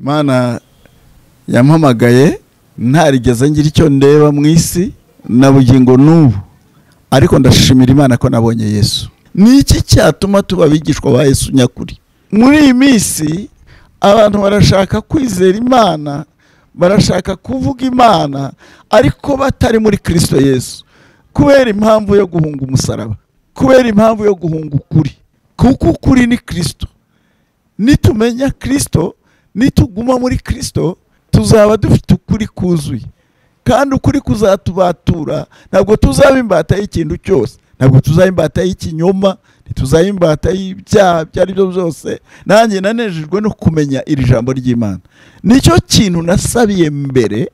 Imana yampamagaye ntarigeze ngira icyo ndeba mu isi na bugingo n'ubu, ariko ndashimira Imana ko nabonye Yesu. Ni iki cyatuma tuba abigishwa ba Yesu nyakuri? Muri iyi minsi abantu barashaka kwizera Imana, barashaka kuvuga Imana, ariko batari muri Kristo Yesu, kubera impamvu yo guhunga umusaraba, kubera impamvu yo guhunga ukuri, kuko ukuri ni Kristo. Nitumenya Kristo, nituguma muri Kristo, tuzaba dufite ukuri kuzuye, kandi ukuri kuzatubatura. Ntabwo tuzaba imbata y'ikintu cyose, ntabwo tuzaba imbata y'ikinyoma, ntituzaba imbata y'ibyaha ibyo ari byo byose. Nanjye nanejejwe no kumenya iri jambo ry'Imana. Nicyo kintu nasabiye mbere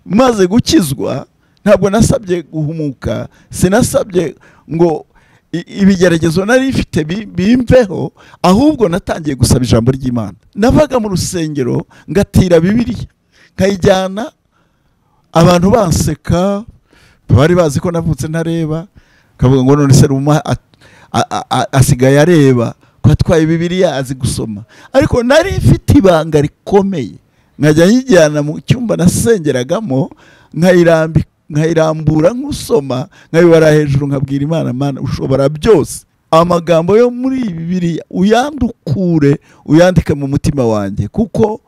maze gukizwa. Ntabwo nasabye guhumuka, sinasabye ngo ibigeragezo nari mfite bimveho, ahubwo natangiye gusaba ijambo ry'Imana. Navaga mu rusengero ngatira Bibiliya nkayijyana, abantu banseka, bari bazi ko navutse ntareba, kavuga ngo none se Ruma asigaye areba ko atwaye Bibiliya azi gusoma. Ariko nari mfite ibanga rikomeye, nkajya nyijyana mu cyumba nasengeragamo, nkayirambura nk'usoma, nkayibara hejuru, nkabwira Imana, Mana ushobora byose, amagambo yo muri Bibiliya uyandukure, uyandike mu mutima wanjye, kuko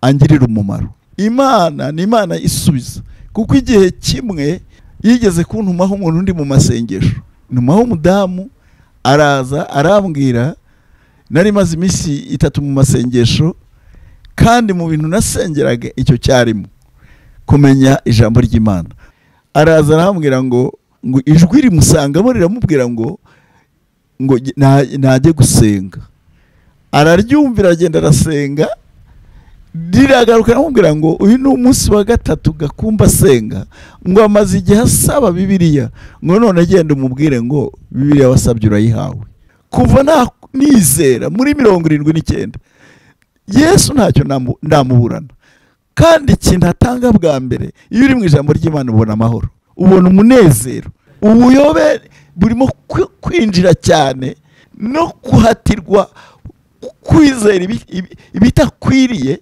angirira umumaro. Imana ni Imana isubiza, kuko igihe kimwe yigeze kuntumaho umuntu undi mu masengesho, ntumaho umudamu araza arambwira, nari maze iminsi 3 mu masengesho, kandi mu bintu nasengeraga icyo cyarimo kumenya ijambo ry'Imana. Araza arambwira ngo ijwi rimusangamo riramubwira ngo najye gusenga. Araryumvira agenda arasenga, riragaruka aramubwira ngo uyu ni umunsi wa 3 Gakumba asenga, ngo amaze igihe asaba Bibiliya, ngo none agenda umubwire ngo Bibiliya wasabye urayihawe. Kuva nizera muri 79 Yesu ntacyo ndamuburana. Kandi ikintu atanga bwa mbere, iyo uri mu ijambo ry'Imana ubona amahoro, ubona umunezero. Ubuyobe burimo kwinjira cyane no kuhatirwa kwizera ibitakwiriye,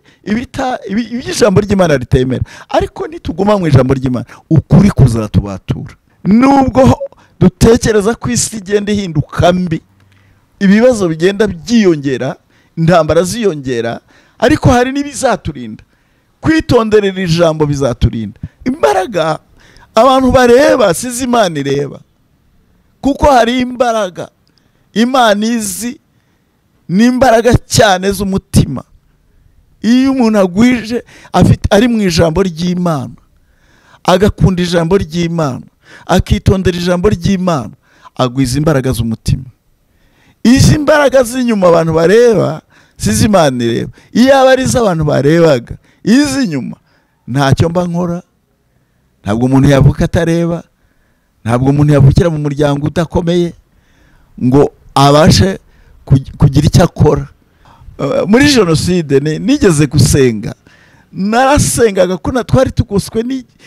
iby'ijambo ry'Imana ritemera. Ariko nituguma mu ijambo ry'Imana, ukuri kuzatubatura. Nubwo dutekereza ko isi igenda ihinduka mbi, ibibazo bigenda byiyongera, intambara ziyongera, ariko hari n'ibizaturinda. Kwitonderera ijambo bizaturinda. Imbaraga abantu bareba sizi Imana ireba, kuko hari imbaraga Imana izi, n'imbaraga cyane z'umutima. Iyo umuntu agwije afite ari mu ijambo ry'Imana, agakunda ijambo ry'Imana, akitondera ijambo ry'Imana, agwiza imbaraga z'umutima. Izi mbaraga z'inyuma abantu bareba sizi Imana ireba. Iyo aba ari abantu barebaga izi nyuma, ntacyo mba nkora. Ntabwo umuntu yavuka atareba, ntabwo umuntu yavukira mu muryango udakomeye ngo abashe kugira icyo akora. Muri jenoside nigeze gusenga, narasengaga ko twari tugoswe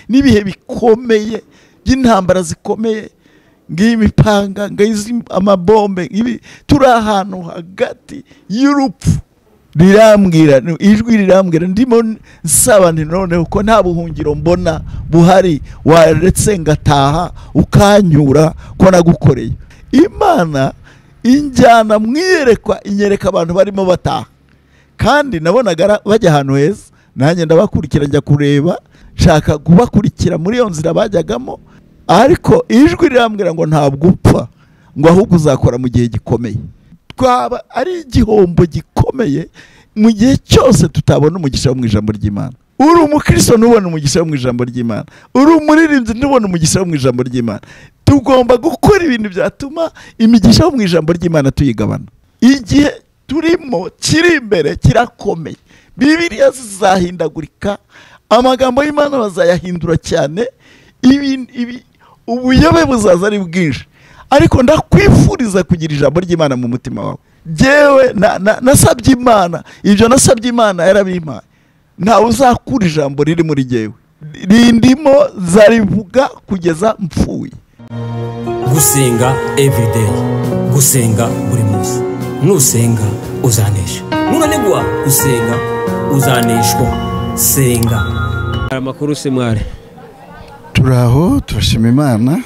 n'ibihe bikomeye by'intambara zikomeye, ng'imipanga, ngizi amabombe, turi ahantu hagati y'urupfu. Rirambwira, ijwi rirambwira, ndimo nsaba nti noneho ko nta buhungiro mbona buhari, waretse ngataha ukanyura ko nagukoreye. Imana injyana mwiyerekwa, inyereka abantu barimo bataha, kandi nabonaga bajya ahantu heza, nanjye ndabakurikira, njya kureba, nshaka kubakurikira muri iyo nzira bajyagamo. Ariko ijwi rirambwira ngo ntabwo upfa, ngo ahubwo uzakora mu gihe gikomeye. Twaba ari igihombo gikomeye mu gihe cyose tutabona umugisha wo mu ijambo ry'Imana. Uri umukristo ntubone umugisha wo mu ijambo ry'Imana, uri umuririmbyi ntubone umugisha wo mu ijambo ry'Imana. Tugomba gukora ibintu byatuma imigisha yo mu ijambo ry'Imana tuyigabana. Igihe turimo kiri imbere kirakomeye, Bibiliya zizahindagurika, amagambo y'Imana bazayahindura cyane, ubuyobe buzaza ari bwinshi. Ariko ndakwifuriza kugira ijambo ry'Imana mu mutima wawe. Jewe nasabye Imana, ibyo nasabye Imana yarabimpaye. Ntawe uzakura ijambo riri muri jewe, rindimo zarivuga kugeza mpfuye. Gusenga everyday, gusenga buri munsi. Nusenga uzanesha, nunanigwa gusenga uzaneshwa. Senga. Amakuru se mwari? Turaho, turashima Imana.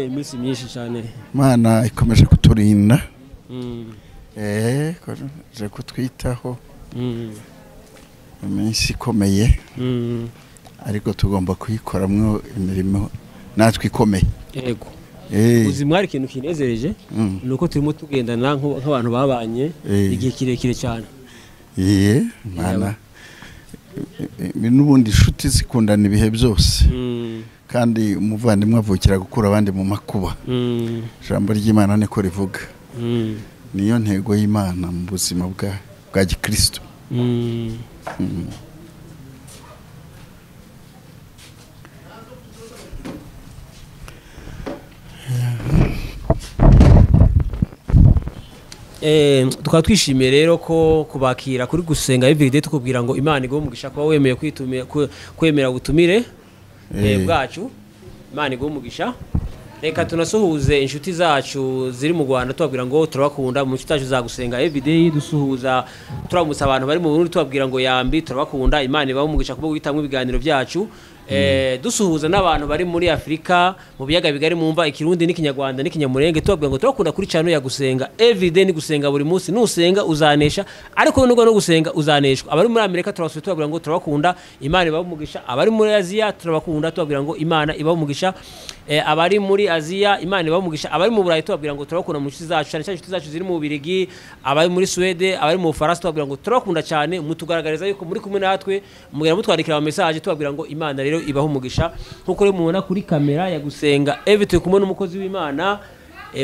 Iminsi myinshi cyane. Imana ikomeje kuturinda. Ikomeje kutwitaho. Iminsi ikomeye. Ariko tugomba kuyikoramwo imirimo natwe ikomeye. Yego. Uzi mwari ikintu kinezereje nuko turimo tugendana nk'abantu babanye igihe kirekire cyane. Imana n'ubundi inshuti zikundana ibihe byose. Kandi umuvandimwe avukira gukura abandi mu makuba. Ijambo ry'Imana niko rivuga. Niyo ntego y'Imana mu buzima bwa gikristo. Tukaba twishimiye rero ko kubakira kuri Gusenga Everyday, tukubwira ngo Imana iguhe umugisha kuba wemeye kwemera ubutumire bwacu. Imana iguhe umugisha. Reka tunasuhuze inshuti zacu ziri mu Rwanda, tubabwira ngo turabakunda. Mu nshuti zacu za Gusenga Everyday dusuhuza, turamutsa abantu bari mu Burundi tubabwira ngo yambi turabakunda. Imana ibahe umugisha kuba guhitamwo ibiganiro byacu. Dusuhuza n'abantu bari muri Afrika mu biyaga bigari mumva ikirundi n'ikinyarwanda n'ikinyamurenge, tubabwira ngo turakunda kuri channel ya Gusenga Everyday. Ni gusenga buri munsi, nusenga uzanesha, ariko nubwo no gusenga uzaneshwa. Abari muri Amerika turabasuye tubabwira ngo turabakunda, Imana ibahe umugisha. Abari muri Aziya turabakunda tubabwira ngo Imana ibahe umugisha. Abari muri Aziya Imana ibahe umugisha. Abari mu Burayi tubabwira ngo turabakunda mu nshuti zacu, cyane cyane inshuti zacu ziri mu Bubiligi, abari muri Swede, abari mu Bufaransa tubabwira ngo turabakunda cyane. Mutugaragariza yuko muri kumwe natwe, mugira mutwandikira ama message tubabwira ngo Imana rero ibaho umugisha. Nkuko rero mubona kuri kamera ya Gusenga Everyday turi kumwe n'umukozi w'Imana.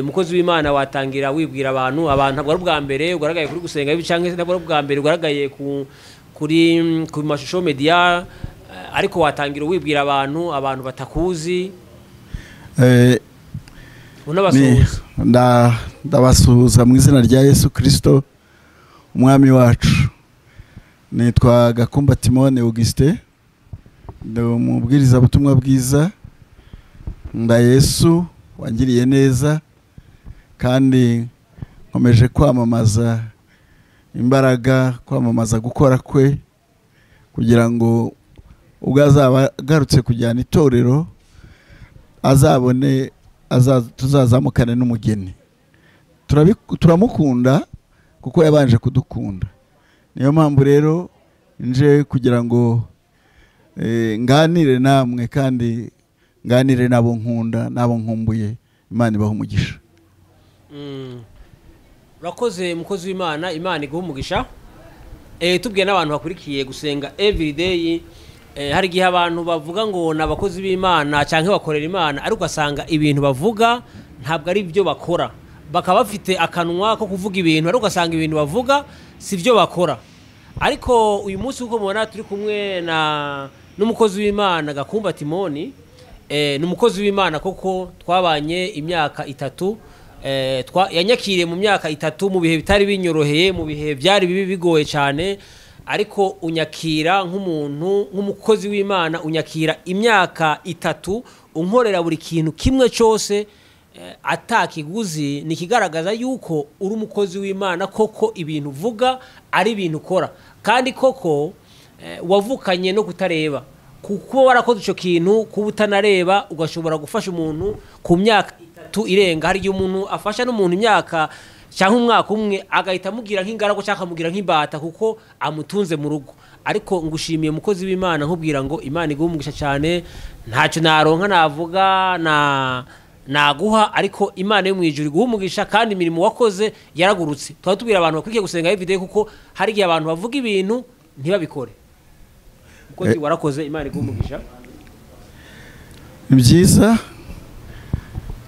Umukozi w'Imana watangira wibwira abantu ntabwo ari ubwa mbere ugaragaye kuri Gusenga Everyday, cyangwa ntabwo ari ubwa mbere ugaragaye ku mashusho media, ariko watangira wibwira abantu batakuzi. Unabasuhuza. Ndabasuhuza mu izina rya Yesu Kristo umwami wacu. Nitwa Gakumba Timone Augustin, ndi umubwiriza butumwa bwiza. Nda Yesu wangiriye neza, kandi nkomeje kwamamaza imbaraga, kwamamaza gukora kwe, kugira ngo ubwo azaba agarutse kujyana itorero azabone tuzazamukane n'umugeni. Turamukunda kuko yabanje kudukunda. Niyo mpamvu rero nje kugira ngo nganire namwe, kandi nganire nabo nkunda nabo nkumbuye. Imana ibahe umugisha. Urakoze mukozi w'Imana, Imana iguhe umugisha. Tubwiye n'abantu bakurikiye Gusenga Everyday, hari igihe abantu bavuga ngo ni abakozi b'Imana cyangwa bakorera Imana, ariko ugasanga ibintu bavuga ntabwo ari byo bakora. Bakaba bafite akanwa ko kuvuga ibintu, ariko ugasanga ibintu bavuga si byo bakora. Ariko uyu munsi uko mubona turi kumwe na n'umukozi w'Imana Gakumba Timoni. Ni umukozi w'Imana koko twabanye imyaka 3. Yanyakiriye mu myaka 3 mu bihe bitari binyoroheye, mu bihe byari bibi bigoye cyane, ariko unyakira nk'umuntu, nk'umukozi w'Imana, unyakira imyaka 3 unkorera buri kintu kimwe cyose atakiguzi. Nikigaragaza yuko uri umukozi w'Imana koko, ibintu uvuga ari ibintu ukora, kandi koko wavukanye no kutareba. Kuko warakoze ico kintu kuba utanareba ugashobora gufasha umuntu ku myaka 3 irenga. Hari igihe umuntu afasha n'umuntu imyaka cyangwa umwaka umwe agahita amugira nk'ingaragu cyangwa akamugira nk'imbata kuko amutunze mu rugo. Ariko ngushimiye mukozi w'Imana, nkubwira ngo Imana iguhe umugisha cyane. Ntacyo naronka navuga na naguha, ariko Imana yo mu ijuru iguhe umugisha, kandi imirimo wakoze yaragurutse. Twaba tubwira abantu bakwiye gusenga everyday, kuko hari igihe abantu bavuga ibintu ntibabikore. Mukozi warakoze, Imana iguhe umugisha. Ni byiza,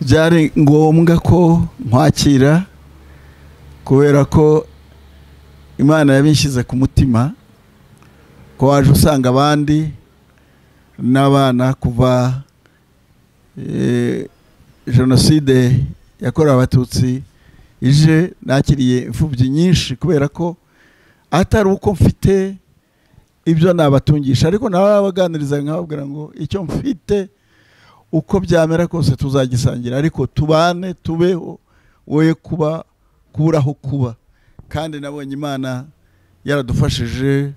byari ngombwa ko nkwakira kubera ko Imana yabishyize ku mutima, ko waje usanga abandi n'abana kuva jenoside yakorewe Abatutsi ije, nakiriye imfubyi nyinshi kubera ko atari uko mfite ibyo nabatungisha, ariko nabaganiriza nkababwira ngo icyo mfite uko byamera kose tuzagisangira, ariko tubane tubeho, woye kuba kuburaho kuba. Kandi nabonye Imana yaradufashije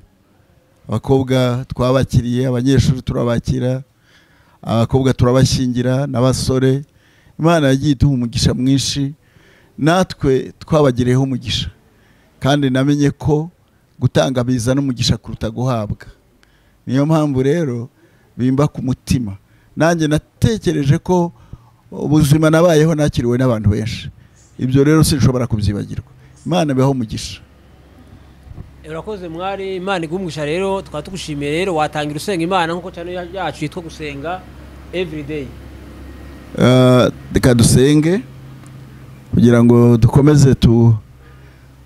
Abakobwa twabakiriye, abanyeshuri turabakira, abakobwa turabashyingira n'abasore. Imana yagiye iduha umugisha mwinshi, natwe twabagiriyeho umugisha. Kandi namenye ko gutanga bizana umugisha kuruta guhabwa. Niyo mpamvu rero bimba ku mutima. Nanjye natekereje ko ubuzima nabayeho nakiriwe n'abantu benshi. Ibyo rero sinshobora kubyibagirwa. Imana ibahe umugisha. Urakoze mwari, Imana iguhe umugisha. Rero tukaba tugushimiye. Rero watangira usenga Imana nk'uko channel yacu yitwa Gusenga Everyday. Reka dusenge kugira ngo dukomeze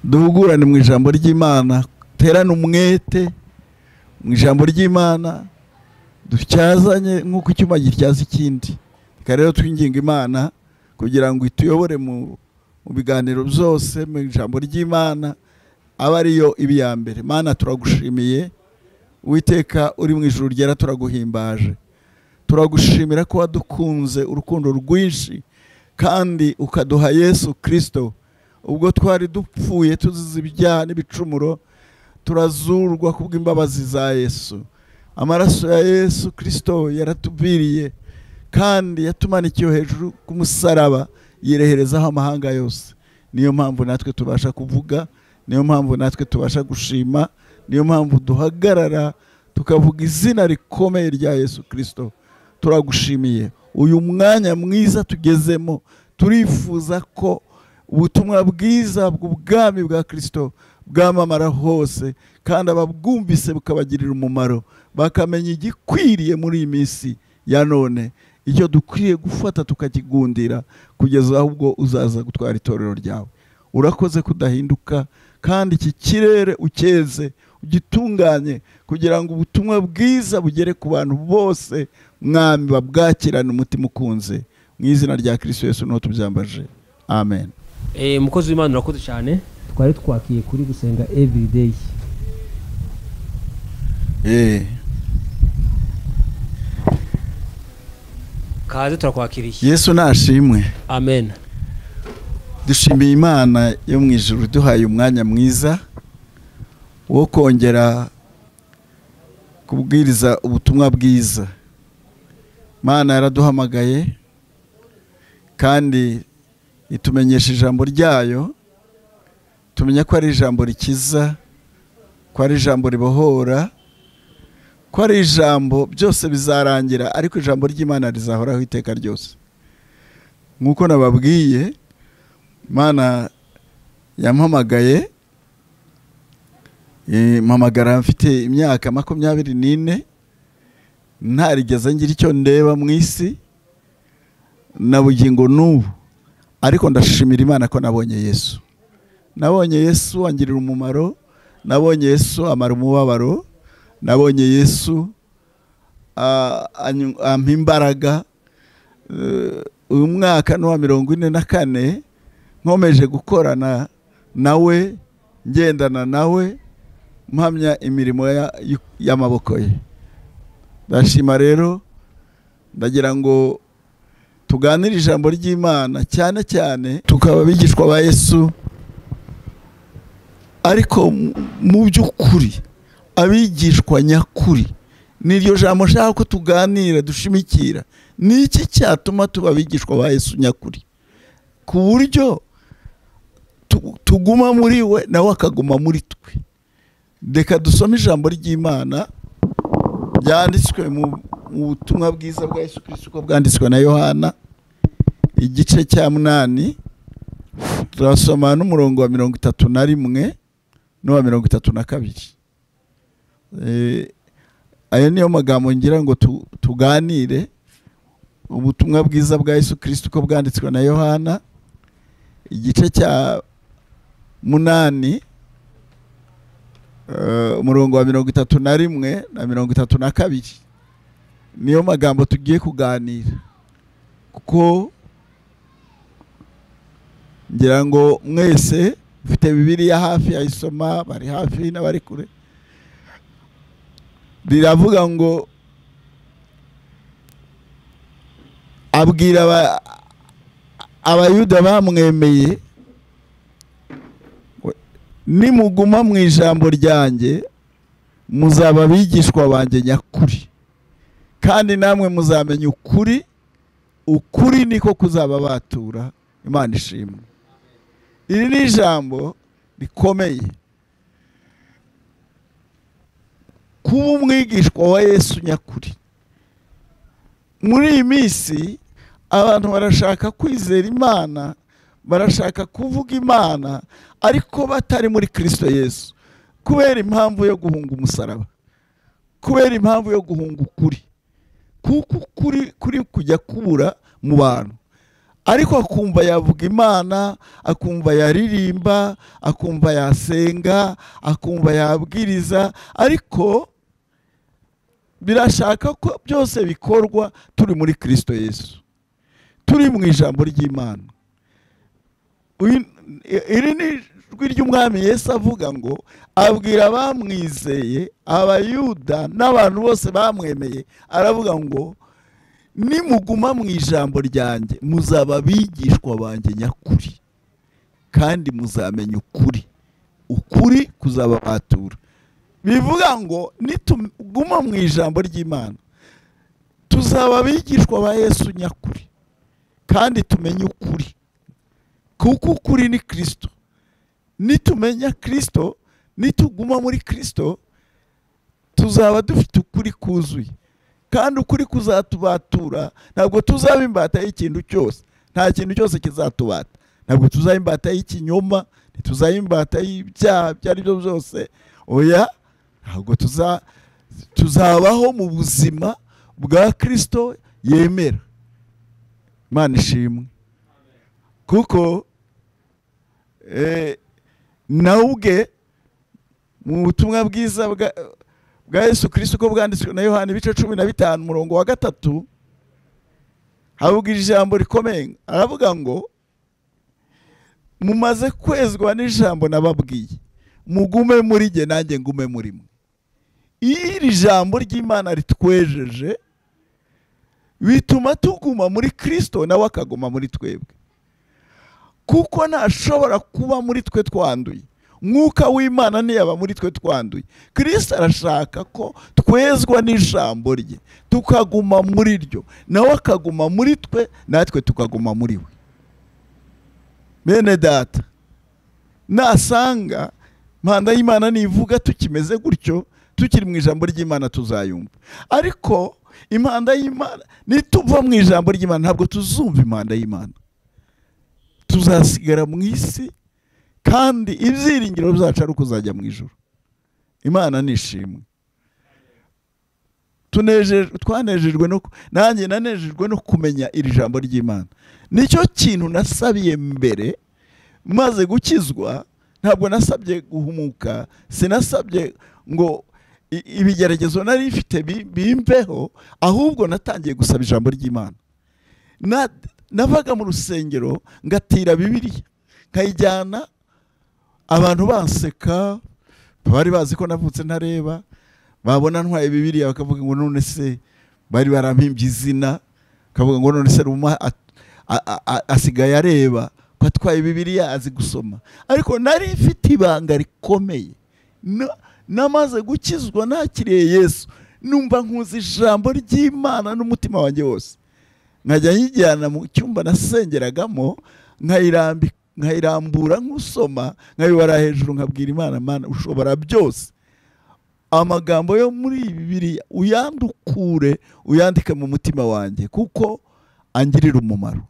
duhugurane mu ijambo ry'Imana, terane umwete mu ijambo ry'Imana, dutyazanye nk'uko icyuma gityaza ikindi. Reka rero twinginga Imana kugira ngo ituyobore mu biganiro byose mu ijambo ry'Imana, aba ariyo ibi ya mbere. Mana, turagushimiye Uwiteka uri mu ijuru ryera, turaguhimbaje. Turagushimira ko wadukunze urukundo rwinshi kandi ukaduha Yesu Kristo. Ubwo twari dupfuye tuzize ibyaha n'ibicumuro, turazurwa kubw'imbabazi za Yesu. Amaraso ya Yesu Kristo yaratubiriye kandi yatumanikiye hejuru ku musaraba, yireherezaho amahanga yose. Niyo mpamvu natwe tubasha kuvuga, niyo mpamvu natwe tubasha gushima, niyo mpamvu duhagarara tukavuga izina rikomeye rya Yesu Kristo. Turagushimiye uyu mwanya mwiza tugezemo. Turifuza ko ubutumwa bwiza bw'ubwami bwa Kristo bwamamara hose, kandi ababwumvise bukabagirira umumaro, bakamenya igikwiriye muri iyi minsi ya none, icyo dukwiye gufata tukakigundira kugeza ahubwo uzaza gutwara itorero ryawe. Urakoze kudahinduka, kandi iki kirere ukeze ugitunganye kugira ngo ubutumwa bwiza bugere ku bantu bose, Mwami, babwakirane umutima ukunze. Mu izina rya Kristo Yesu niho tubyambaje, amen. Mukozi w'Imana urakoze cyane, twari twakiye kuri Gusenga Everyday. Kaze, turakwakiriye. Yesu nashimwe. Amen. Dushimiye Imana yo mu ijuru duhaye umwanya mwiza wo kongera kubwiriza ubutumwa bwiza. Imana yaraduhamagaye kandi itumenyesha ijambo ryayo, tumenya ko ari ijambo rikiza, ko ari ijambo ribohora, ko ari ijambo byose bizarangira, ariko ijambo ry'Imana rizahoraho iteka ryose. Nk'uko nababwiye, Imana yampamagaye, mpamagara mfite imyaka 24, ntarigeze ngira icyo ndeba mu isi na bugingo n'ubu. Ariko ndashimira Imana ko nabonye Yesu. Nabonye Yesu angirira umumaro, nabonye Yesu amara umubabaro, nabonye Yesu ampa imbaraga. Uyu mwaka ni uwa 44 nkomeje gukorana nawe, ngendana nawe, mpamya imirimo y'amaboko ye. Ndashima rero, ndagira ngo tuganire ijambo ry'Imana, cyane cyane tukaba abigishwa ba Yesu, ariko mu by'ukuri abigishwa nyakuri. Niryo jambo nshaka ko tuganira dushimikira. Ni iki cyatuma tuba abigishwa ba Yesu nyakuri, ku buryo tuguma muri we nawe akaguma muri twe? Reka dusome ijambo ry'Imana ryanditswe mu butumwa bwiza bwa Yesu Kristo uko bwanditswe na Yohana, igice cya 8, turasoma n'umurongo wa 31 n'uwa 32. Ayo niyo magambo ngira ngo tuganire. Ubutumwa bwiza bwa Yesu Kristo uko bwanditswe na Yohana, igice cya 8, umurongo wa 31 na 32, niyo magambo tugiye kuganira, kuko ngira ngo mwese mufite Bibiliya hafi ayisoma, bari hafi n'abari kure. Riravuga ngo abwira Abayuda bamwemeye, nimuguma mu ijambo ryanjye muzaba abigishwa banjye nyakuri, kandi namwe muzamenya ukuri, ukuri niko kuzababatura. Imana ishimwe. Iri ni ijambo rikomeye. Kuba umwigishwa wa Yesu nyakuri. Muri iyi minsi abantu barashaka kwizera Imana, barashaka kuvuga Imana, ariko batari muri Kristo Yesu, kubera impamvu yo guhunga umusaraba, kubera impamvu yo guhunga ukuri, kuko ukuri kuri kujya kubura mu bantu. Ariko akumva yavuga Imana, akumva yaririmba, akumva yasenga, akumva yabwiriza, ariko birashaka ko byose bikorwa turi muri Kristo Yesu, turi mu ijambo ry'Imana. Iri ni ijwi ry'Umwami Yesu avuga ngo abwira abamwizeye, Abayuda n'abantu bose bamwemeye, aravuga ngo nimuguma mu ijambo ryanjye muzaba abigishwa banjye nyakuri, kandi muzamenya ukuri, ukuri kuzababatura. Bivuga ngo nituguma mu ijambo ry'Imana tuzaba abigishwa ba Yesu nyakuri, kandi tumenye ukuri, kuko ukuri ni Kristo. Nitumenya Kristo, nituguma muri Kristo, tuzaba dufite ukuri kuzuye, kandi ukuri kuzatubatura. Ntabwo tuzaba imbata y'ikintu cyose, nta kintu cyose kizatubata. Ntabwo tuzaba imbata y'ikinyoma, ntituzaba imbata y'ibyaha ibyo ari byo byose. Oya, ntabwo tuzabaho mu buzima bwa Kristo yemera. Imana ishimwe. Kuko nawe ubwe mu butumwa bwiza bwa Yesu Kristo uko bwanditswe na Yohana ibice 15 umurongo wa 3, havuga ijambo rikomeye. Aravuga ngo mumaze kwezwa n'ijambo nababwiye, mugume muri jye nanjye ngume muri mwe. Iri jambo ry'Imana ritwejeje bituma tuguma muri Kristo, nawe akaguma muri twebwe, kuko ntashobora kuba muri twe twanduye. Mwuka w'Imana ntiyaba muri twe twanduye. Kristo arashaka ko twezwa n'ijambo rye, tukaguma muri ryo, nawe akaguma muri twe, natwe tukaguma muri we. Bene data, nasanga impanda y'Imana nivuga tukimeze gutyo, tukiri mu ijambo ry'Imana tuzayumva. Ariko impanda y'Imana nituva mu ijambo ry'Imana ntabwo tuzumva impanda y'Imana, tuzasigara mu isi, kandi ibyiringiro byacu ari ukuzajya mu ijuru. Imana nishimwe. Twanejejwe no nanjye nanejejwe no kumenya iri jambo ry'Imana. Nicyo kintu nasabiye mbere maze gukizwa. Ntabwo nasabye guhumuka, sinasabye ngo ibigeragezo nari mfite bimveho, ahubwo natangiye gusaba ijambo ry'Imana. Navaga mu rusengero ngatira Bibiliya nkayijyana, abantu banseka, bari bazi ko navutse ntareba, babona ntwaye Bibiliya bakavuga ngo none se bari barampimbye izina, bakavuga ngo none se Ruma asigaye areba ko atwaye Bibiliya azi gusoma. Ariko nari mfite ibanga rikomeye. Namaze gukizwa nakiriye Yesu, numva nkuzi ijambo ry'Imana n'umutima wanjye wose. Nkajya nyijyana mu cyumba nasengeragamo, nkayirambura nkusoma, nkayibara hejuru, nkabwira Imana, Mana ushobora byose, amagambo yo muri Bibiliya uyandukure, uyandike mu mutima wanjye, kuko angirira umumaro.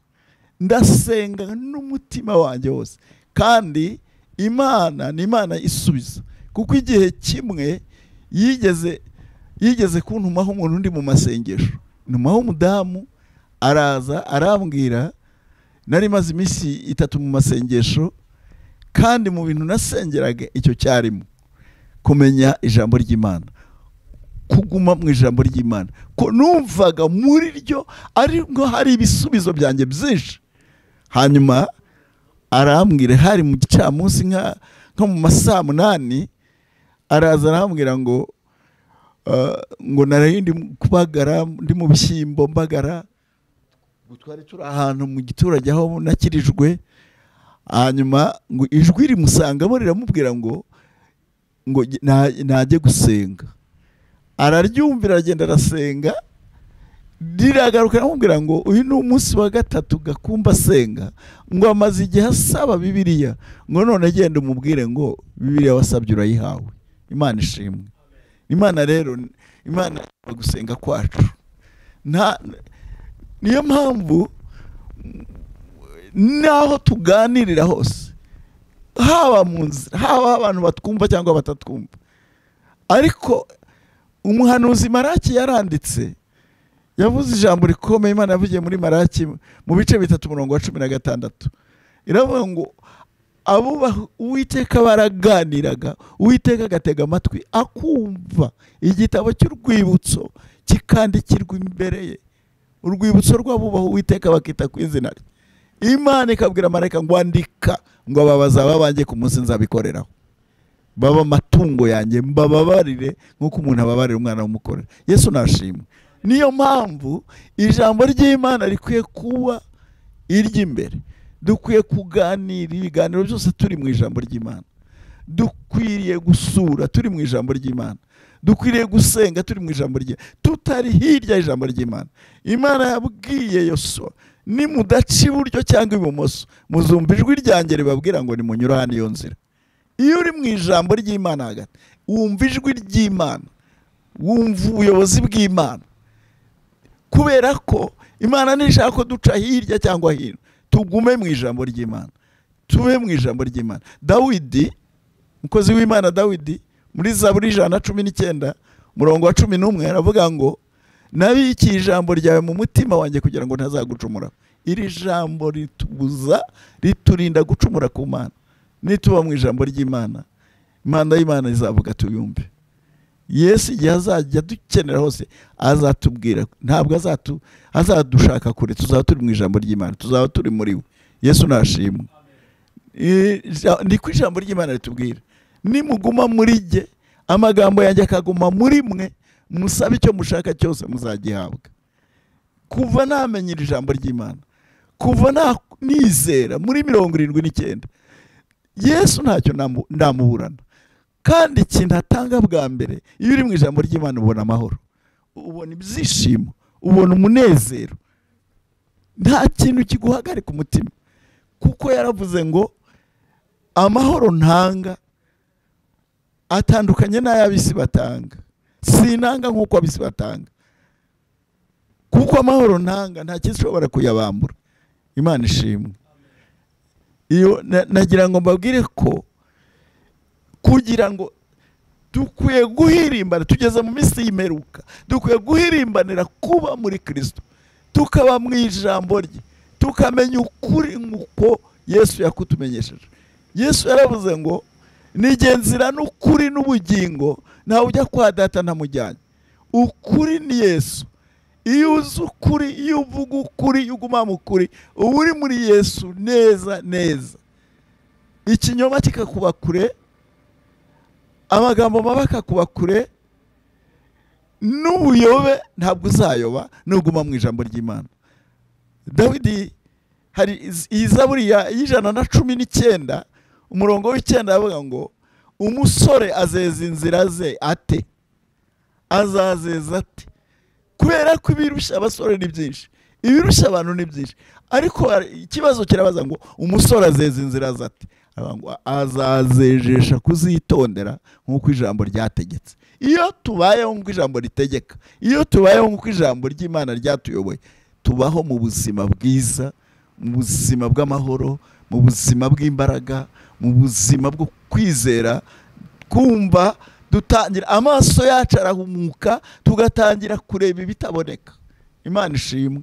Ndasenga n'umutima wanjye wose, kandi Imana ni Imana isubiza. Kuko igihe kimwe yigeze kuntumaho umuntu undi mu masengesho, ntumaho umudamu, araza arambwira, nari maze iminsi 3 mu masengesho, kandi mu bintu nasengeraga icyo cyarimo kumenya ijambo ry'Imana, kuguma mu ijambo ry'Imana, ko numvaga muri ryo ari ngo hari ibisubizo byanjye byinshi. Hanyuma arambwira, hari mu gicamunsi nka mu masaha 8, araza arambwira ngo ngo nari ndi kubagara, ndi mu bishyimbo mbagara, twari turi ahantu mu giturage aho nakirijwe. Hanyuma ngo ijwi rimusangamo riramubwira ngo ngo najye gusenga, araryumvira aragenda arasenga, riragaruka aramubwira ngo uyu ni umunsi wa gatatu Gakumba asenga, ngo amaze igihe asaba Bibiliya, ngo none genda umubwire ngo Bibiliya wasabye urayihawe. Imana ishimwe. Imana rero, Imana gusenga kwacu niyo mpamvu naho tuganirira hose, haba mu nzira, haba abantu batwumva cyangwa batatwumva. Ariko umuhanuzi Maraki yaranditse, yavuze ijambo rikomeye Imana yavugiye muri Maraki mu bice 3 umurongo wa 16. Iravuga ngo abubaha Uwiteka baraganiraga, Uwiteka agatega amatwi akumva, igitabo cy'urwibutso kikandikirwa imbere ye, urwibutso rw'abubaha Uwiteka bakita ku izina rye. Imana ikabwira marayika ngo andika, ngo aba bazaba banjye ku munsi nzabikoreraho, baba amatungo yanjye mbababarire nk'uko umuntu ababarira umwana w'umukorera. Yesu nashimwe. Niyo mpamvu ijambo ry'Imana rikwiye kuba iry'imbere. Dukwiye kuganira ibiganiro byose turi mu ijambo ry'Imana, dukwiriye gusura turi mu ijambo ry'Imana, dukwiriye gusenga turi mu ijambo ry'Imana, tutari hirya y'ijambo ry'Imana. Imana yabwiye Yosuwa, nimudaca iburyo cyangwa ibumoso muzumva ijwi ryanjye ribabwira ngo nimunyure hano iyo nzira. Iyo uri mu ijambo ry'Imana hagati, wumva ijwi ry'Imana, wumva ubuyobozi bw'Imana, kubera ko Imana ntishaka ko duca hirya cyangwa hino. Tugume mu ijambo ry'Imana, tube mu ijambo ry'Imana. Dawidi, umukozi w'Imana Dawidi, muri Zaburi 119 umurongo wa 11 aravuga ngo nabikiye ijambo ryawe mu mutima wanjye kugira ngo ntazagucumura. Iri jambo ritubuza, riturinda gucumura ku Mana. Nituba mu ijambo ry'Imana, Imana y'Imana izavuga tuyumve. Yesu igihe azajya dukenera hose azatubwira, ntabwo azadushaka kure, tuzaba turi mu ijambo ry'Imana, tuzaba turi muri we. Yesu nashimwe. Niko ijambo ry'Imana ritubwira, nimuguma muri jye, amagambo yanjye akaguma muri mwe, musabe icyo mushaka cyose muzagihabwa. Kuva namenyera ijambo ry'Imana, kuva nizera muri 79, Yesu ntacyo ndamuburana. Kandi ikintu atanga bwa mbere, iyo uri mu ijambo ry'Imana ubona amahoro, ubona ibyishimo, ubona umunezero, nta kintu kiguhagarika umutima. Kuko yaravuze ngo amahoro ntanga atandukanye n'ay'abisi batanga, sinanga nk'uko abisi batanga, kuko amahoro ntanga nta kintu kuyabambura. Imana ishimwe. Iyo nagira ngo mbabwire ko kugira ngo dukwiye guhirimbana, tugeze mu minsi y'imperuka, dukwiye guhirimbanira kuba muri Kristo, tukaba mu ijambo rye, tukamenya ukuri nk'uko Yesu yakutumenyesheje. Yesu yaravuze ngo nigenzira n'ukuri n'ubugingo, ntawe ujya kwa data ntamujyanye. Ukuri ni Yesu. Iyo uzi ukuri, iyo uvuga ukuri, iyo uguma mu kuri, uba uri muri Yesu neza neza. Ikinyoma kikakuba kure, amagambo mabi akakuba kure, n'ubuyobe ntabwo uzayoba nuguma mu ijambo ry'Imana. Dawidi hari izaburi ya 119 umurongo w'9 avuga ngo umusore azeza inzira ze ate, azazeza ate. Kubera ko ibirusha abasore ni byinshi, ibirusha abantu ni byinshi, ariko ikibazo kirabaza ngo umusore azeza inzira ze ate, azazejesha kuzitondera nk'uko ijambo ryategetse. Iyo tubayeho nk'uko ijambo ritegeka, iyo tubayeho nk'uko ijambo ry'Imana ryatuyoboye, tubaho mu buzima bwiza, mu buzima bw'amahoro, mu buzima bw'imbaraga, mu buzima bwo kwizera, kumva dutangira amaso yacu arahumuka, tugatangira kureba ibitaboneka. Imana ishimwe.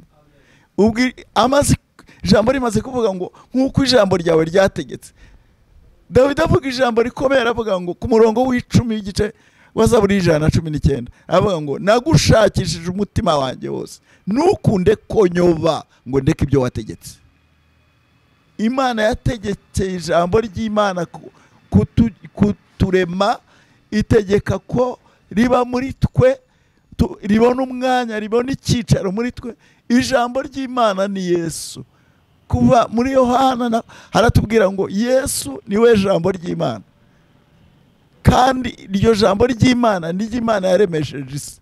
Ubwo amazi ijambo rimaze kuvuga ngo nk'uko ijambo ryawe ryategetse, Dawidi avuga ijambo rikomeye, aravuga ngo ku murongo w'10 y'igice wa Zaburi 119 avuga ngo nagushakishije umutima wanjye wose, ntukunde konyoba ngo ndeke ibyo wategetse. Imana yategetse ijambo ry'Imana kuturema, itegeka ko riba muri twe, ribona umwanya, ribona icyicaro muri twe. Ijambo ry'Imana ni Yesu. Kuva muri Yohana haratubwira ngo Yesu niwe jambo ry'Imana. Kandi iryo jambo ry'Imana ni ry'Imana yaremesheje isi.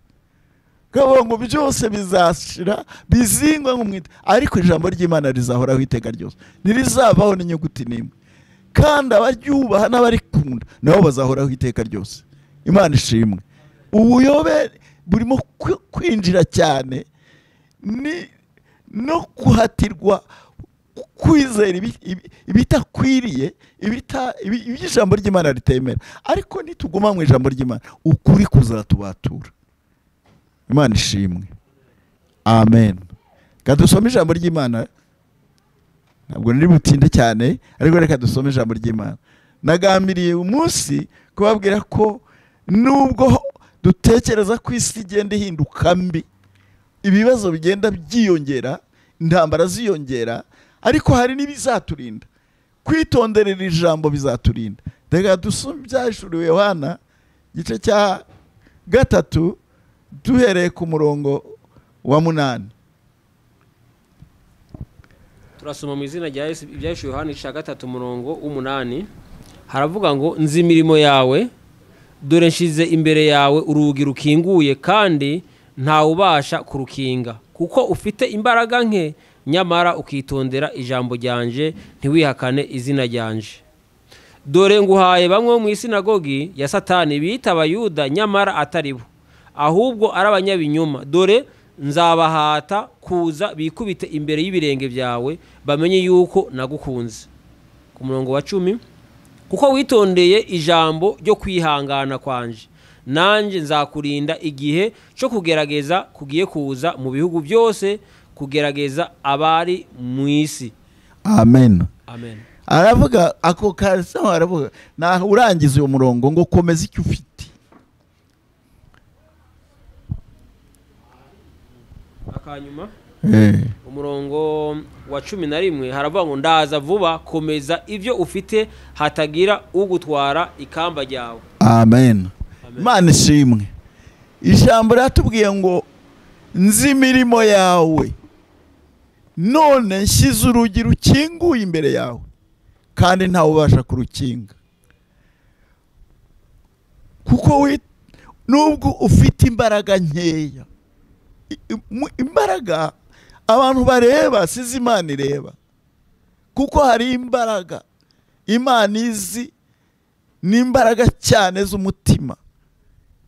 Kavuga ngo byose bizashira bizingwa nk'umwita, ariko ijambo ry'Imana rizahoraho iteka ryose, ntirizavaho n'inyuguti n'imwe. Kandi abaryubaha n'abarikunda nabo bazahoraho iteka ryose. Imana ishimwe. Ubuyobe burimo kwinjira cyane ni no kuhatirwa kwizera ibitakwiriye, iby'ijambo ry'Imana ritemera. Ariko nituguma mu ijambo ry'Imana, ukuri kuzatubatura. Imana ishimwe. Amen. Reka dusome ijambo ry'Imana. Ntabwo niri butinde cyane, ariko reka dusome ijambo ry'Imana. Nagambiriye umunsi kubabwira ko nubwo dutekereza ko isi igenda ihinduka mbi, ibibazo bigenda byiyongera, intambara ziyongera, ariko hari n'ibizaturinda. Kwitonderera ijambo bizaturinda. Reka dusome ibyahishuriwe Yohana igice cya 3 duhereye ku murongo wa 8. Turasoma mu izina rya Yesu ibyahishuriwe Yohana igice cya 3 umurongo w'8. Haravuga ngo nzi imirimo yawe, dore nshize imbere yawe urugi rukinguye kandi ntawubasha kurukinga, kuko ufite imbaraga nke nyamara ukitondera ijambo ryanje ntiwihakane izina ryanje. Dore nguhaye bamwe mu isinagogi ya Satani bita Abayuda nyamara atari bo, ahubwo ari abanyabinyoma. Dore nzabahata kuza bikubite imbere y'ibirenge byawe bamenye yuko nagukunze. Ku murongo wa 10, kuko witondeye ijambo ryo kwihangana kwanje, nanjye nzakurinda igihe cyo kugerageza kugiye kuza mu bihugu byose, kugerageza abari mu isi. Amen. Amen. Aravuga ako kasaho, aravuga naho urangiza uyu murongo ngo komeza icyo ufite. Akanyuma umurongo wa 11 haravuga ngo ndaza vuba, komeza ibyo ufite hatagira ugutwara ikamba ryawe. Amen. Imana ishimwe. Ijambo riratubwiye ngo nzi imirimo yawe, none nshyize urugi rukinguye imbere yawe kandi ntawe ubasha kurukinga. Kuko nubwo ufite imbaraga nkeya, imbaraga abantu bareba sizi Imana ireba, kuko hari imbaraga Imana izi, n'imbaraga cyane z'umutima.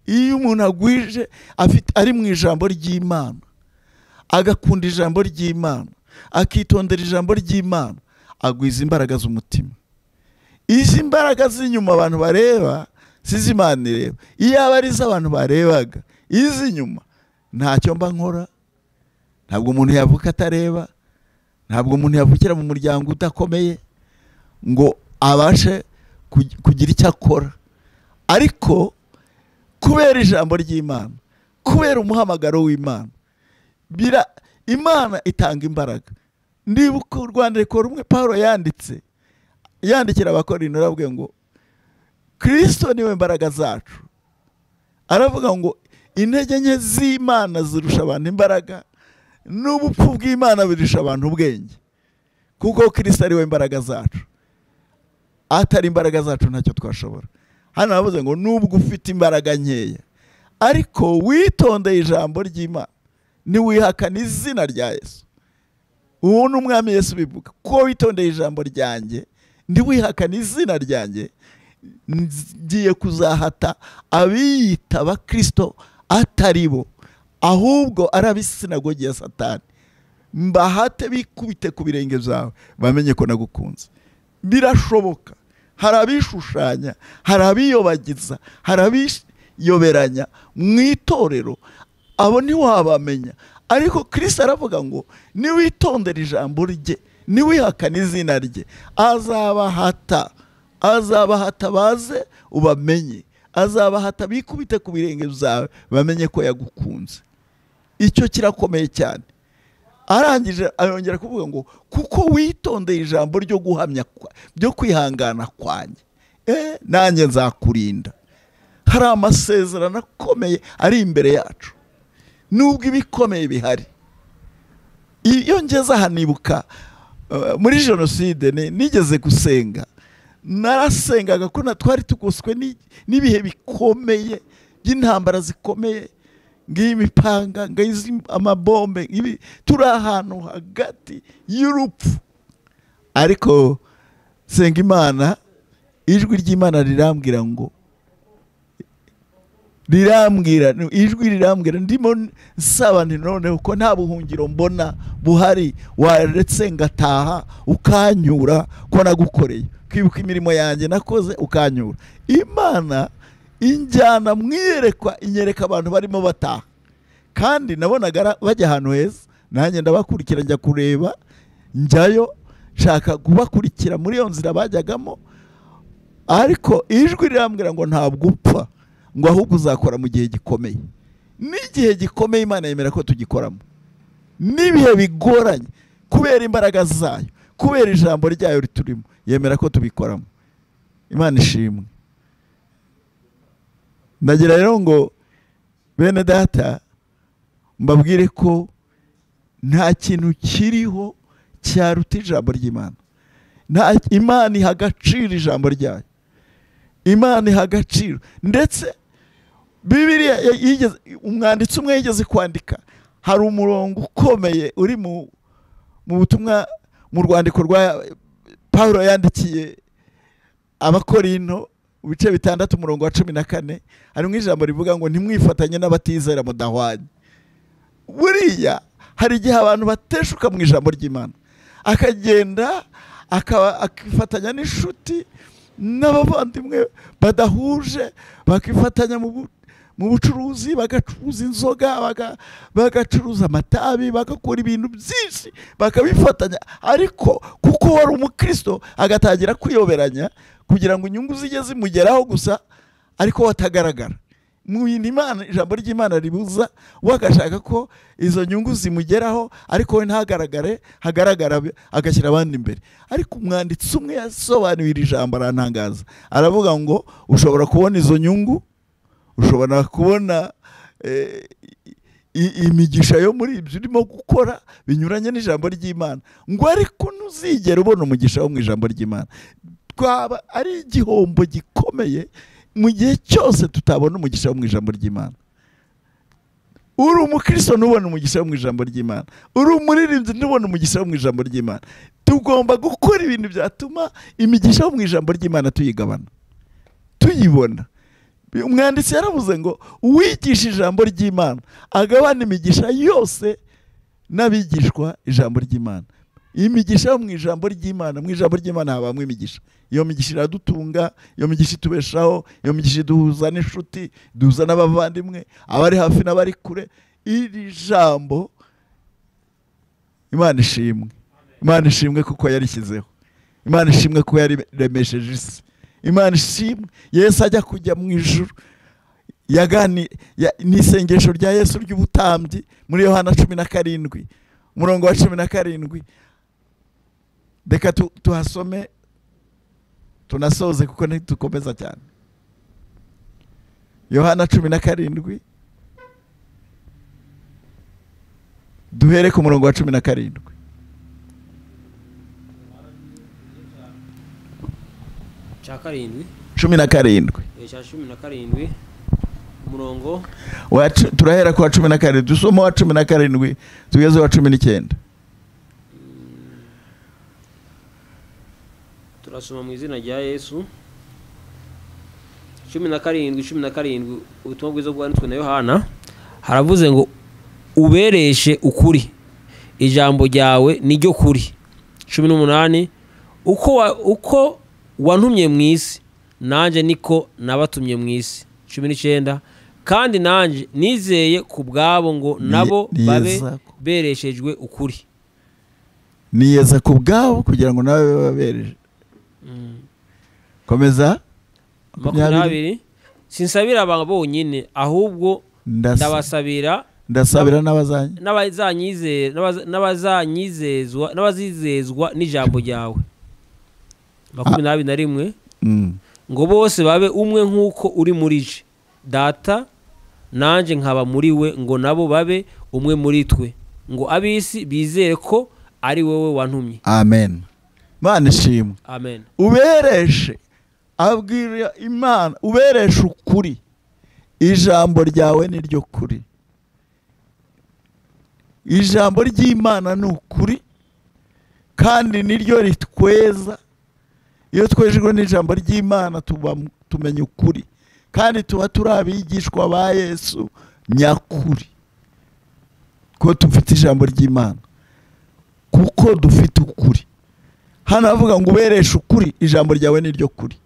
Iyo umuntu agwije afite ari mu ijambo ry'Imana, agakunda ijambo ry'Imana, akitondera ijambo ry'Imana, agwiza imbaraga z'umutima. Izi mbaraga z'inyuma abantu bareba sizi Imana ireba. Iyo aba ari abantu barebaga izi nyuma, ntacyo mba nkora. Ntabwo umuntu yavuka atareba, ntabwo umuntu yavukira mu muryango udakomeye ngo abashe kugira icyo akora. Ariko kubera ijambo ry'Imana, kubera umuhamagaro w'Imana, Imana itanga imbaraga. Ndibuka urwandiko rumwe Paulo yanditse yandikira Abakorinto, aravuga ngo Kristo niwe imbaraga zacu. Aravuga ngo intege nke z'Imana zirusha abantu imbaraga, n'ubupfu bw'Imana burusha abantu ubwenge, kuko Kristo ari we imbaraga zacu. Atari imbaraga zacu ntacyo twashobora. Hano aravuze ngo nubwo ufite imbaraga nkeya, ariko witondeye ijambo ry'Imana, ntiwihakane izina rya Yesu. Uwo ni Umwami Yesu bivuga, ko witondeye ijambo ryanjye, ntiwihakane izina ryanjye, ngiye kuzahata abiyita Abakristo atari bo, ahubwo ari ab'isinagogi ya Satani, mbahate bikubite ku birenge byawe bamenye ko nagukunze. Birashoboka. Hari abishushanya, hari abiyobagiza, hari abiyoberanya mu itorero, abo ntiwabamenya. Ariko Kristo aravuga ngo niwitondera ijambo rye, niwihakana izina rye, azabahata, azabahata baze ubamenye, azabahata bikubite ku birenge byawe bamenye ko yagukunze. Icyo kirakomeye cyane. Arangije arongera kuvuga ngo kuko witondeye ijambo ryo guhamya ryo kwihangana kwanjye, nanjye nzakurinda. Hari amasezerano akomeye ari imbere yacu, nubwo ibikomeye bihari. Iyo ngeze aha nibuka muri jenoside nigeze gusenga, Narasengaga ko twari tugoswe n'ibihe bikomeye by'intambara zikomeye, ng'imipanga, ngizi amabombe, ibi turi ahantu hagati y'urupfu. Ariko senga Imana, ijwi ry'Imana rirambwira ngo, rirambwira, ijwi rirambwira, ndimo nsaba nti noneho ko nta buhungiro mbona buhari, waretse ngataha ukanyura ko nagukoreye, kwibuka imirimo yanjye nakoze ukanyura. Imana injyana mwiyerekwa, inyereka abantu barimo bataha, kandi nabonaga bajya ahantu heza, nanjye ndabakurikira njya kureba, njyayo nshaka kubakurikira muri iyo nzira bajyagamo. Ariko ijwi rirambwira ngo ntabwo upfa, ngo ahubwo uzakora mu gihe gikomeye. N'igihe gikomeye Imana yemera ko tugikoramo, n'ibihe bigoranye, kubera imbaraga zayo, kubera ijambo ryayo riturimo, yemera ko tubikoramo. Imana ishimwe. Ndagira rero ngo bene data mbabwire ko nta kintu kiriho cyaruta ijambo ry'Imana. Imana iha agaciro ijambo ryayo, Imana iha agaciro. Ndetse Bibiliya yigeze, umwanditsi umwe yigeze kwandika, hari umurongo ukomeye uri mu butumwa, mu rwandiko rwa Paulo yandikiye Abakorinto, ibice 6 umurongo wa 14, harimo ijambo rivuga ngo ntimwifatanye n'abatizera mudahwanye. Buriya hari igihe abantu bateshuka mu ijambo ry'Imana, akagenda akifatanya n'inshuti n'abavandimwe badahuje, bakifatanya mu bucuruzi, bagacuruza inzoga, bagacuruza amatabi, bagakora ibintu byinshi bakabifatanya. Ariko kuko wari umukristo agatangira kwiyoberanya kugira ngo inyungu zijye zimugeraho gusa, ariko watagaragara mu bintu Imana, ijambo ry'Imana ribuza, wagashaka ko izo nyungu zimugeraho ariko we ntagaragare, hagaragara agashyira abandi imbere. Ariko umwanditsi umwe yasobanuye iri jambo arantangaza, aravuga ngo ushobora kubona izo nyungu, ushobora kubona imigisha yo muri ibyo urimo gukora binyuranye n'ijambo ry'Imana, ngo ariko ntuzigere ubona umugisha wo mu ijambo ry'Imana. Twaba ari igihombo gikomeye mu gihe cyose tutabona umugisha wo mu ijambo ry'Imana. Uri umukristo ntubone umugisha wo mu ijambo ry'Imana, uri umuririmbyi ntubone umugisha wo mu ijambo ry'Imana. Tugomba gukora ibintu byatuma imigisha yo mu ijambo ry'Imana tuyigabana, tuyibona. Umwanditsi yaravuze ngo uwigisha ijambo ry'Imana agabana imigisha yose n'abigishwa ijambo ry'Imana. Imigisha yo mu ijambo ry'Imana, mu ijambo ry'Imana habamo imigisha. Iyo migisha iradutunga, iyo migisha itubeshaho, iyo migisha iduhuza n'inshuti, duhuza n'abavandimwe, abari hafi n'abari kure. Iri jambo Imana ishimwe, Imana ishimwe kuko yarishyizeho, Imana ishimwe kuko yariremesheje isi, Imana ishimwe. Yesu ajya kujya mu ijuru, yagani ni isengesho rya Yesu ry'ubutambyi muri Yohana 17 umurongo wa 17. Reka tuhasome tunasoze kuko ntitukomeza cyane. Yohana 17 duhere ku murongo wa 17. Cya karindwi, 17. Cya 17 umurongo wa turahera ku wa 17, dusoma wa 17 tugeze wa 19. Turasoma mu izina rya Yesu. 17 ubutumwa bwiza bwanditswe na Yohana, haravuze ngo ubereshe ukuri, ijambo ryawe niryo kuri. 18 uko wantumye mu isi, nanjye niko nabatumye mu isi. 19 kandi nanjye nizeye ku bwabo ngo nabo babe bereshejwe ukuri. Niyeza ku bwabo kugira ngo nabe babereje. Komeza. 20 sinsabira abantu bonyine, ahubwo ndabasabira, ndasabira n'abazanyizezwa, n'abazizezwa n'ijambo ryawe. 21 ngo bose babe umwe nk'uko uri muri je Data, nanjye nkaba muri we, ngo nabo babe umwe muri twe, ngo ab'isi bizere ko ari wowe wantumye. Amen. Imana ishimwe. Amen. Ubereshe, abwira Imana, ubereshe ukuri, ijambo ryawe ni ryo kuri. Ijambo ry'Imana ni ukuri kandi niryo ritweza. Iyo twejejwe n'ijambo ry'Imana tuba tumenya ukuri, kandi tuba turi abigishwa ba Yesu nyakuri, ko dufite ijambo ry'Imana, kuko dufite ukuri. Hano avuga ngo ubereshe ukuri, ijambo ryawe ni ryo kuri.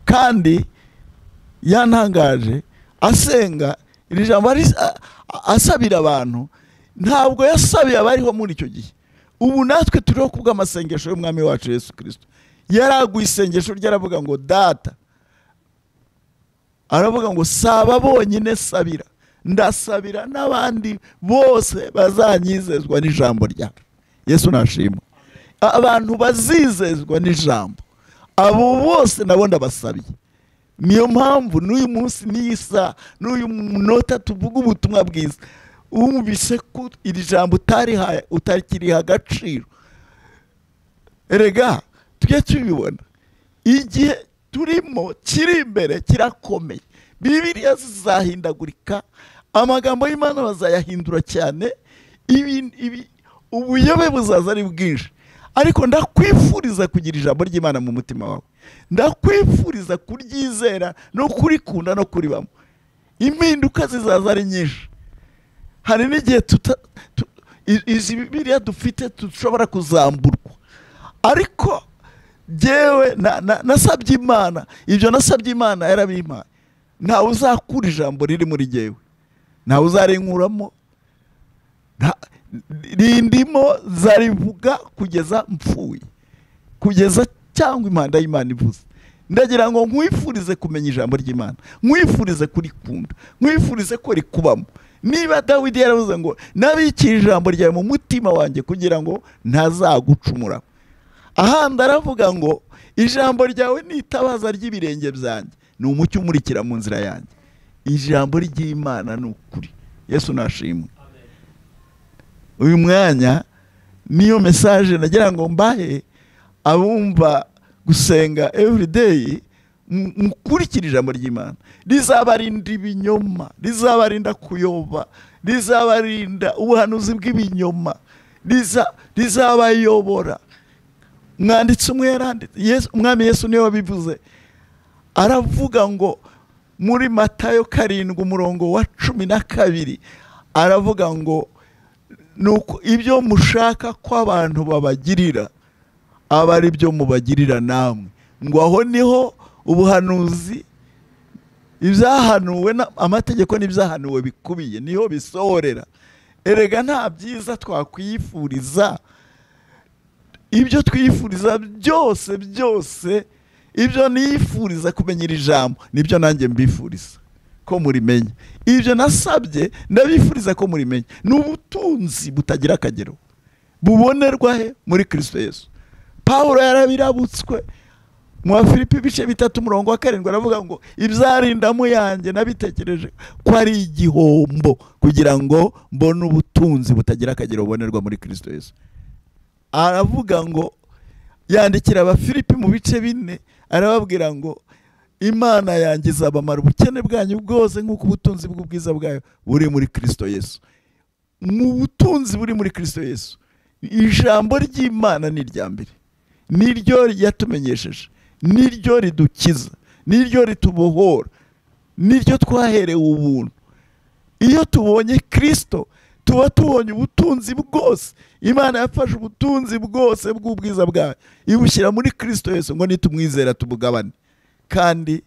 Kandi yantangaje asenga iri jambo asabira abantu, ntabwo yasabiye abariho muri icyo gihe. Ubu natwe turiho kubw'amasengesho y'Umwami wacu Yesu Kristo. Yaraguye isengesho rye aravuga ngo Data, aravuga ngo saba bonyine sabira, ndasabira n'abandi bose bazanyizezwa n'ijambo ryawe. Yesu nashimwe. Abantu bazizezwa n'ijambo, abo bose nabo ndabasabiye. Niyo mpamvu n'uyu munsi n'isa n'uyu munota tuvuga ubutumwa bwiza, wumvise ko iri jambo utarihaye, utakiriha agaciro. Erega tujye tubibona, igihe turimo kiri imbere kirakomeye. Bibiliya zizahindagurika, amagambo y'Imana bazayahindura cyane, ubuyobe buzaza ari bwinshi. Ariko ndakwifuriza kugira ijambo ry'Imana mu mutima wawe, ndakwifuriza kuryizera no kurikunda no kuribamo. Impinduka zizaza ari nyinshi. Hari n'igihe izi Bibiliya dufite dushobora kuzamburwa, ariko jyewe nasabye Imana, ibyo nasabye Imana yarabimpaye. Ntawe uzakura ijambo riri muri jyewe, ntawe uzarinkuramo, rindimo zarivuga kugeza mpfuye, kugeza cyangwa impanda y'Imana ivuze. Ndagira ngo nkwifurize kumenya ijambo ry'Imana, nkwifurize kurikunda, nkwifurize ko rikubamo. Niba Dawidi yaravuze ngo nabikiye ijambo ryawe mu mutima wanjye kugira ngo ntazagucumura, ahandi aravuga ngo ijambo ryawe ni itabaza ry'ibirenge byanjye, ni umucyo umurikira mu nzira yanjye. Ijambo ry'Imana ni ukuri. Yesu nashimwe. Uyu mwanya niyo message nagira ngo mbahe abumva gusenga everyday, mukurikira ijambo ry'Imana. Rizabarinda ibinyoma, rizabarinda kuyoba, rizabarinda ubuhanuzi bw'ibinyoma, rizabayobora. Mwanditsi umwe yaranditse, Umwami Yesu niwe wabivuze, aravuga ngo muri Matayo 7 umurongo wa 12 aravuga ngo nuko ibyo mushaka ko abantu babagirira aba ari byo mubagirira namwe. Ngo aho niho ubuhanuzi, ibyahanuwe amategeko n'ibyahanuwe bikubiye, niho bisohorera. Erega nta byiza twakwifuriza, ibyo twifuriza byose byose, ibyo nifuriza kumenyera ijambo nibyo nanjye mbifuriza ko murimenya. Ibyo nasabye ndabifuriza ko murimenya. Ni ubutunzi butagira akagero, bubonerwa he? Muri Kristo Yesu. Paulo yarabirabutswe mu Bafilipi ibice 3 umurongo wa 7 aravuga ngo ibyarindamu yanjye nabitekereje ko ari igihombo kugira ngo mbone ubutunzi butagira akagero bubonerwa muri Kristo Yesu. Aravuga ngo yandikira Abafilipi mu bice 4 arababwira ngo Imana yanjye izabamara ubukene bwanyu bwose nk'uko ubutunzi bw'ubwiza bwayo buri muri Kristo Yesu. Mu butunzi buri muri Kristo Yesu, ijambo ry'Imana ni irya mbere, niryo yatumenyesheje, niryo ridukiza, niryo ritubohora, niryo twaherewe ubuntu. Iyo tubonye Kristo tuba tubonye ubutunzi bwose. Imana yafashe ubutunzi bwose bw'ubwiza bwayo ibushyira muri Kristo Yesu ngo nitumwizera tubugabane. Kandi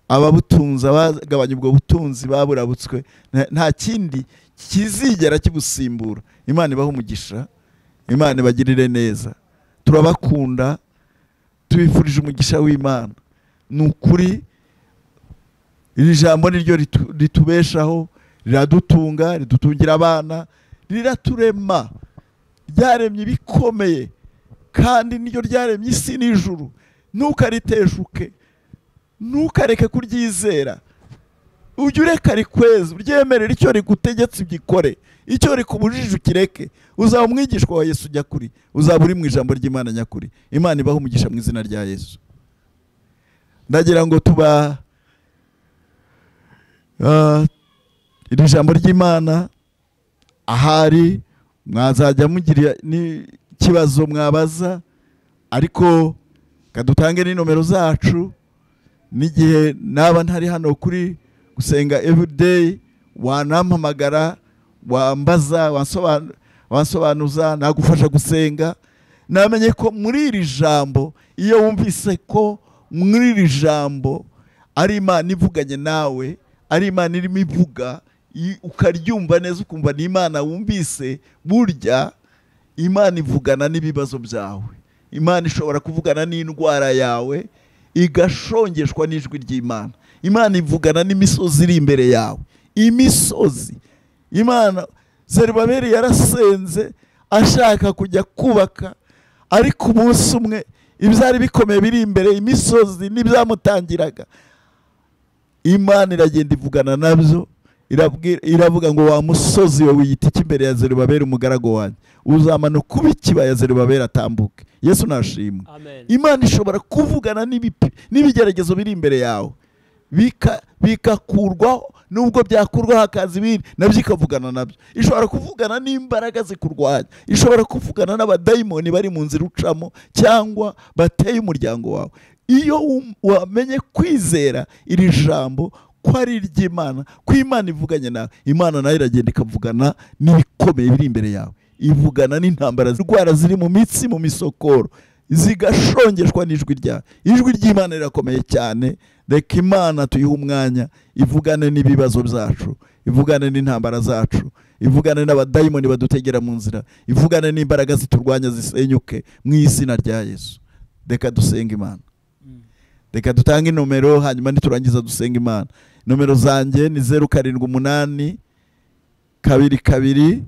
ababutunza abagabanya ubwo butunzi baburabutswe, nta kindi kizigera kibusimbura. Imana ibahe umugisha, Imana ibagirire neza. Turabakunda, tubifurije umugisha w'Imana. Ni ukuri iri jambo niryo ritubeshaho, riradutunga, ridutungira abana, riraturema. Ryaremye ibikomeye kandi niryo ryaremye isi n'ijuru. Ntukariteshuke, ntukareke kuryizera. Ujye ureka rikweze, uryemerere icyo rigutegetse ugikore, icyo rikubujije ukireke. Uzaba umwigishwa wa Yesu nyakuri, uzaba uri mu ijambo ry'Imana nyakuri. Imana ibahe umugisha mu izina rya Yesu. Ndagira ngo tuba iri jambo ry'Imana ahari mwazajya mugira n'ikibazo mwabaza, ariko kadutange n'inomero zacu. N'igihe naba ntari hano kuri gusenga everyday, wanampamagara, wambaza, wansobanuza, nagufasha gusenga. Namenye ko muri iri jambo, iyo wumvise ko muri iri jambo ari Imana ivuganye nawe, ari Imana irimo ivuga, ukaryumva neza, ukumva ni Imana wumvise, burya Imana ivugana n'ibibazo byawe. Imana ishobora kuvugana n'indwara yawe igashongeshwa n'ijwi ry'Imana. Imana ivugana n'imisozi iri imbere yawe. Imisozi Imana, Zerubabeli yarasenze ashaka kujya kubaka, ariko umunsi umwe ibyari bikomeye biri imbere, imisozi n'ibyamutangiraga, Imana iragenda ivugana nabyo, iravuga ngo wa musozi we wiyita iki imbere ya Zerubabeli umugaragu wanjye, uzamanuka uba ikibaya Zerubabeli atambuke. Yesu nashimwe. Imana ishobora kuvugana n'ibigeragezo biri imbere yawe, bikakurwaho, nubwo byakurwaho hakaza ibindi nabyo ikavugana nabyo. Ishobora kuvugana n'imbaraga zikurwanya, ishobora kuvugana n'abadayimoni bari mu nzira ucamo cyangwa bateye umuryango wawe. Iyo wamenye kwizera iri jambo ko ari iry'Imana, ko Imana ivuganye nawe, Imana nayo iragenda ikavugana n'ibikomeye biri imbere yawe, ivugana n'intambara, indwara ziri mu mitsi, mu misokoro, zigashongeshwa n'ijwi ryawe. Ijwi ry'Imana rirakomeye cyane. Reka Imana tuyihe umwanya, ivugane n'ibibazo byacu, ivugane n'intambara zacu, ivugane n'abadayimoni badutegera mu nzira, ivugane n'imbaraga ziturwanya zisenyuke mu izina rya Yesu. Reka dusenge Imana. Reka dutange inomero, hanyuma niturangiza dusenge Imana. Nomero zanjye ni 078 22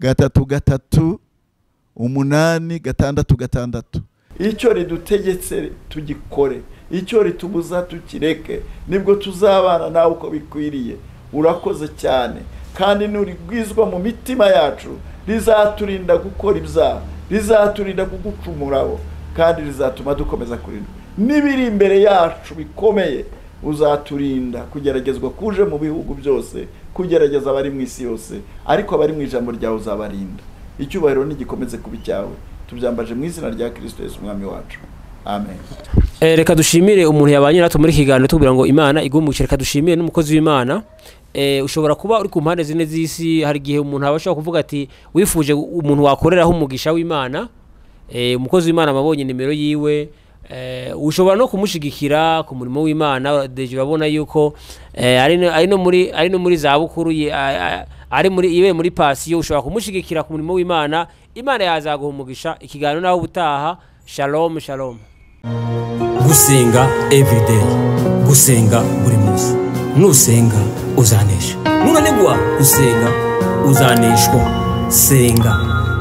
33 8 6 6. Icyo ridutegetse tugikore, icyo ritubuza tukireke, nibwo tuzabana nawe uko bikwiriye. Urakoze cyane, kandi nurigwizwa mu mitima yacu rizaturinda gukora ibyaha, rizaturinda kugucumuraho, kandi rizatuma dukomeza kurindwa n'ibiri imbere yacu bikomeye. Uzaturinda kugeragezwa kuje mu bihugu byose, kugerageza abari mu isi yose, ariko abari mu ijambo ryawe uzabarinda. Icyubahiro nigikomeze kuba icyawe. Tubyambaje mu izina rya Kristo Yesu umwami wacu. Amen. Reka dushimire umuntu yabanye natwe muri kiganiro tubwira ngo Imana igumuke. Reka dushimire n'umukozi w'Imana. Ushobora kuba uri ku mpande zine z'isi, hari igihe umuntu aba ashobora kuvuga ati wifuje umuntu wakoreraho umugisha w'Imana. Umukozi w'Imana ababonye nimero yiwe, ushobora no kumushigikira ku murimo w'Imana. Deje urabona yuko ari no muri zabukuru, ari muri ibe muri pasiyo, ushobora kumushigikira ku murimo w'Imana. Imana yazaguha umugisha. Ikiganiro naho ubutaha. Shalom shalom. Gusenga everyday, gusenga buri munsi. Nusenga uzanesha, nunanigwa gusenga uzaneshwa. Senga.